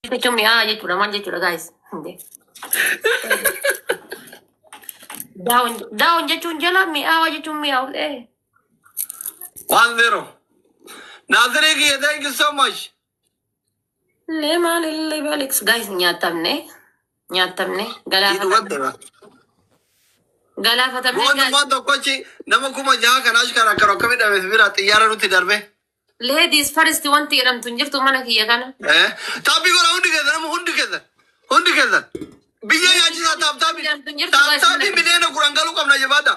Jechuun mi'aa jechuudha. Maal jechuudha guys? Hinde. Down down jechuun jala, mi'aawaa jechuun mi'aawu. Eh. 1-0. Naasirii kiyya, thank you so much. Leemaan illee baliks guys, nyaatamne nyaatamne galaafatamne Dhugatte ba. galaafatamne guys. Mootummaan tokkochi nama 6000 kan ashkara akka rokkami dhabe bira xiyyaara nutti darbe. Ladies first wanti jedhamtu hin jirtu mana kiyya kana. Eh, tap godha hundi keessan, nama hundi keessan, hundi keessan. Biyya nyaachisaa, tap tap. Jedhamtu hin jirtu Tap guys tap mana kiyya. 10,000,000 galuu qabna, jabaadha.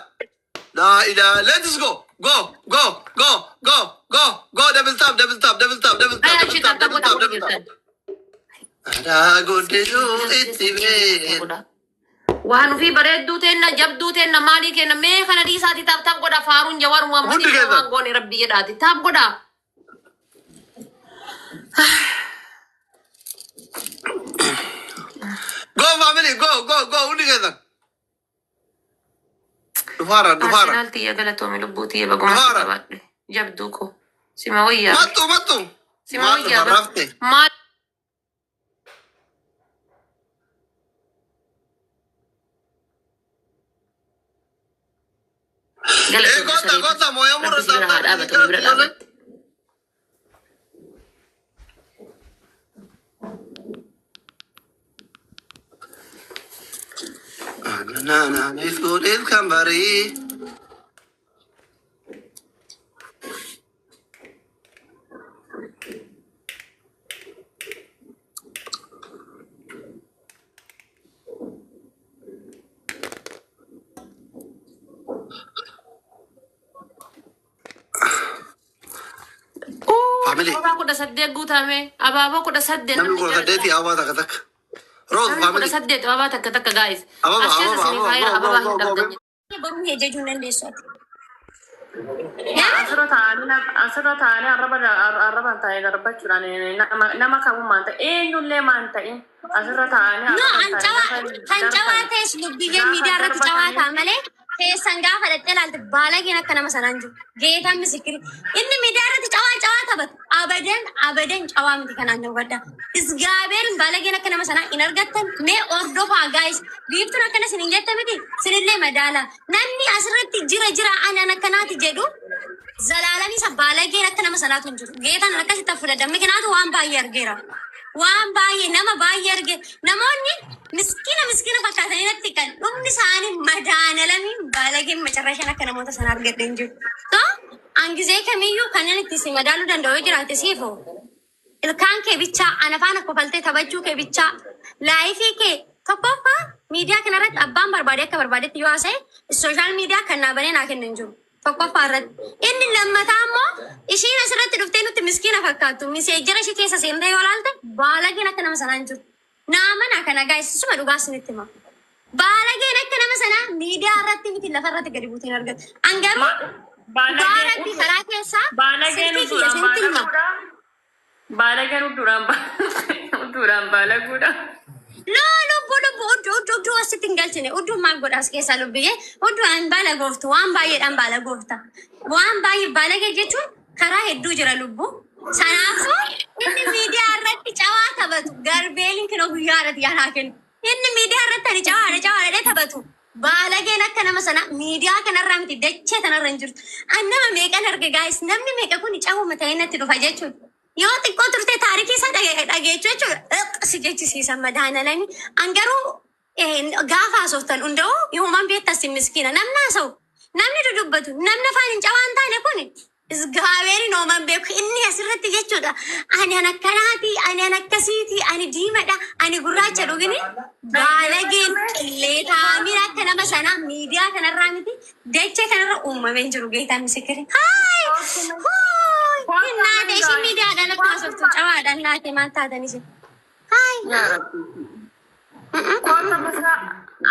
Laa ilaa, let's go go go go go go go, double tap, double tap, double tap, double tap, Ay double achi tap, tap tap double godha tap, hundi double tap. keessan. Aadaa guddisuu itti beeku. Waan ofii bareedduu teenna, jabduu teenna, maalii kenna mee kana dhiisaati, tap tap godha. Faaruun Jawaar Hundi Muhammadii keessan. waan goone rabbi jedhaati tap godha. Go family, go go go, hundi keessan. Dhufaara, dhufaara. Arsenaal tiyya, galatoomi lubbuu tiyya, baguma si Dhufaara. qabaadhe jabduu ko sima wayyaa. Mattu mattu. Sima Maal wayyaa dhufa bar rafte? Maal Eh, galatoomi kota sariifa. kota mooyaa murra Rabbi si bira tap haa tap. dhaabatu, nu bira dhaabatte. Na na, it's good, it's kambari. Family. Abaaboo 18 guutame, abaaboo 18. Namni Namni kudha jaalata. saddeeti ababaa takka takka. Rose Namni kudha family. saddeet abaabaa takka takka guys. Ababa, As keessa ababa, isinii ababa, faayira go, go, abaabaa go, hin go. dhabdan. Baruu ajajuu hin dandeessu ati. Asirra taa'anii arraba taa'ee darbachuudhaan nama kamuu maan ta'e, eenyullee maan ta'in, asirra taa'anii No, arraba an taa'ee cawaa gaafa kan cawaa darban ta'es lubbiyyee gaafa miidiyaa irratti cawaa darbatanii ta'a malee keessan gaafa dhaqxee ilaalte baalageen akka nama sanaan jiru. Geetaan misikiri. Inni miidiyaa irratti cawaa cawaa taphatu. Abadan abadan cawaa miti, kanaan nu hubadha. Isgaabeerin baalageen akka nama sanaa hin argattan, mee ordofaa guys. Biiftuun akkana isin hin jette miti, sinillee madaala. Namni asirratti jira jira ani an akkanaati jedhu zalaalamii isa baalageen akka nama sanaatu hin jiru. Geetaan akkasitti fudhadha. Mikinaatu waan baay'ee argeera. Waan baay'ee, nama baay'ee arge. Namoonni miskiina miskiina fakkaatanii natti kan dhumni isaanii madaanalamiin baalageen macarrashaan akka namoota sana argadhe hin jiru. So, an gizee kamiyyuu kanneen itti si madaaluu danda'u yoo jiraate siifoo. Ilkaan kee bichaa, ana faana kofaltee taphachuu kee bichaa, life kee tokkoffaa miidiyaa kanarratti abbaan barbaade akka barbaadetti yoo haasa'e, social media kan naa banee naa kennu hin jiru. Tokkoffaa irratti. Inni lammataa immoo ishiin asirratti dhuftee nutti miskiina fakkaattu. Messenger ishii keessa seentee yoo ilaalte baalageen akka nama sanaa hin jiru. Naa mana kana guys, suma dhugaa isinitti hima. Baalageen akka nama sanaa miidiyaa irratti miti, lafa irratti gadi buutee hin argatu. An garuu dhugaa Baalageen rabbii karaa keessaa baalageen silkii kiyya udduudhaan isinitti hima. baalaguudha. Baalageen udduudhaan baalaguudha. No, lubbu lubbu, udduu udduu udduu asitti hin galchine. Udduu maal godha as keessaa lubbiyyee? Udduu an baala gooftu, waan baay'eedhaan baala goofta. Waan baay'ee baalagee jechuun karaa hedduu jira lubbu. Sanaafuu inni miidiyaa irratti cawaa taphatu garbeeliin kinoo guyyaa irratti yaa kennu. Inni miidiyaa irratti ani cawaadha cawaadha jedhee taphatu. Baalageen akka nama sana miidiyaa kanarraa miti, dachee kanarra hin jirtu. An nama meeqan arge guys, namni meeqa kun cawuma ta'ee natti dhufa jechuudha. Yoo xiqqoo turte taarikii isaa dhageechuu jechuudha. Iq si jechisiisa madaanalami. An garuu gaafa haasoftan hunda'uu yoomaan beektas miskiina namni haasa'u, namni dudubbatu, namni afaan hin cawaa hin taane kun isgaabeerin hooman beeku inni asirratti jechuudha. Ani an akkanaati, ani an akkasiiti, ani diimadha, ani gurraacha dhugini baalageen qilleetaamin akka nama sanaa miidiyaa kanarraa miti, dachee kanarra uumamee hin jiru, geetaan misikiri. Haay! Hooy! Naate isin miidiyaadhaan akka haasoftu cawaadhaan naate maal taatan isin? Haay! Yaa Rabbi. Kootu masa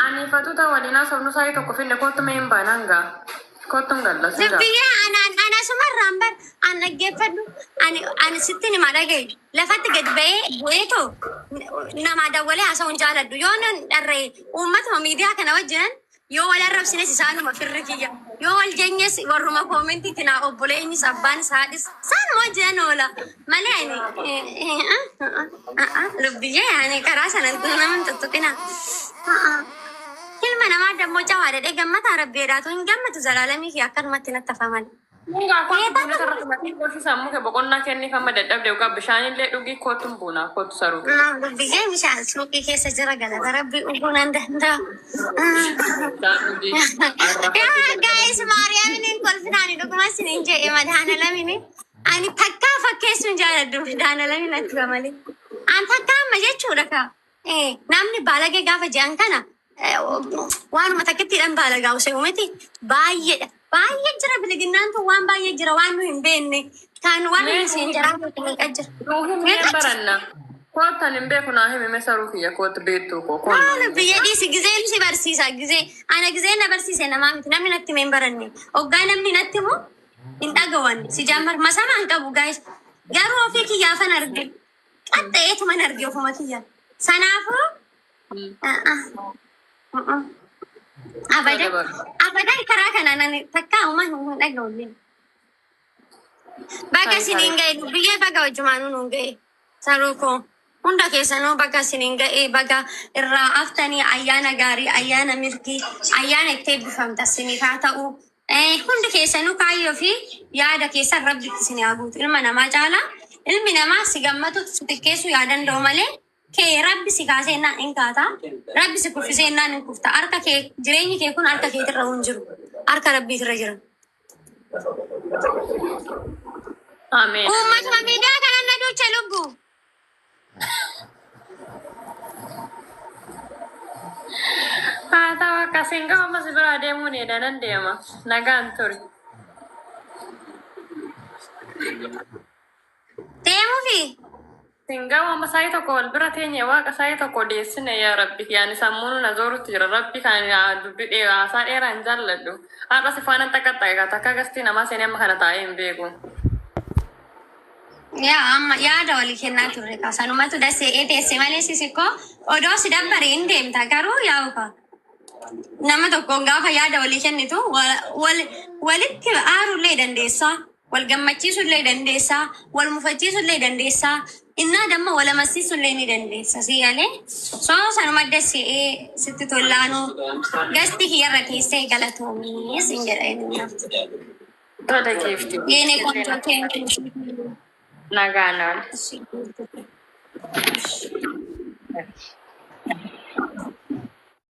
ani fatuta waliin haasofnu sa'ii tokko finne, kootu mee hin baanaan gaa. Kootu hin galla sigaa. Dubbiyyee anaan anasumarraan bar an dhaggeeffadhu, ani ani sitti nima dhagaye lafatti gad ba'ee bu'eetoo namaa dawwalee haasa'uun jaaladhu, yoo nan dharra'e uummatuma miidiyaa kana wajjinan Yoo wal arrabsines isaanuma firri kiyya. Yoo wal jeenyes warruma koomentiitti naa obboleenyis abbaanis haadhis isaanuma wajjinan oola. Malee ani lubbiyyee ani karaa sana nama hin tuttuqina. Ilma namaa dammoo cawaa dhadhee gammataa rabbeedhaatu hin gammatu zalaalamii kiyya akkanumatti natti hafa malee. Mungaa kootu buna irratti matii koofi sammuu kee boqonnaa kenniif amma dadhabde dhugaa bishaanillee dhugii kootu buuna kootu saruu. Biyyee bishaan suuqii keessa jira galata rabbi dhuguu nan danda'a. Bishaan dhugii. Yaa gaa'is Maariyaamin hin kolfinaani dhuguma isin jedhe madaana lamini. Ani takkaa fakkeessuun jaaladhu madaana lamin atti malee. An takkaa amma jechuudha kaa. Namni baalagee gaafa jedhan kana waanuma takkittiidhaan baalagaa osoo miti baay'eedha. Baay'ee jira biliginnaan tun waan baay'ee jira waan nu hin beekne. Kan waan nu hin jiraa meeqa jira. Nuu himnee baranna. Koottan hin beeku naa himi mee saruu kiyya kootu beektuu koo Maal koonna. biyya dhiisi gizeen si barsiisa gizee ana gizeen na barsiise namaa miti namni natti hime hin baranne oggaa namni natti himu hin dhagawan si jammar masama hin qabu gaayis garuu ofii kiyyaafan arge qaxxa'eetuman arge ofuma kiyya sanaafuu abadan abadan karaa kanaan ani takkaa uumaa hin dhaga'ulle. Baga isiniin ga'e biyyee baga wajjumaanuu nuun ga'e saruu koo hunda keessanuu baga isiniin ga'e baga irraa haftanii ayyaana gaarii ayyaana milkii ayyaana itti eebbifamta isiniif haa ta'u. Hundi keessanuu kaayyoo fi yaada keessan rabbitti isin haa guutu ilma namaa caalaa ilmi namaa si gammatu si xiqqeessuu yaa danda'u malee kee rabbi si kaasee innaan hin kaata rabbi si kuffisee innaan hin kufta harka kee jireenyi kee kun harka keetirra hin jiru harka rabbiitirra jira. Ameen. Uummatuma miidiyaa kana na duucha lubbu. Haa ta'u akkasiin gaafa ammas biraa deemuun eeda nan deema. Nagaan turi. Deemuufi. Singaa amma saayii tokko wal bira teenye waaqa saayii tokko deessine yaa rabbi yaani sammuun na zoorutti jira rabbi kan dubbi dheeraa haasaa dheeraa hin jaalladhu. Har'a si faana takka takka takka gastii namaa seenee amma kana taa'ee hin beeku. Yaa amma yaada walii kennaa turre kaa sanumatu dasee teesse malee sisikoo odoo si dabbare hin deemta garuu yaa'u kaa. Nama tokkoon gaafa yaada walii kennitu walitti aarullee dandeessaa, wal gammachiisullee dandeessaa, wal mufachiisullee dandeessaa, innaa damma wal amansiisullee ni dandeessa si galee. Soo sanuma dasee sitti tollaanuu gasti kiyyarra teessee galatoomii sin jedha inni. Tola giifti. Yeene qontoo teenyu. Nagaan oole. Thank you.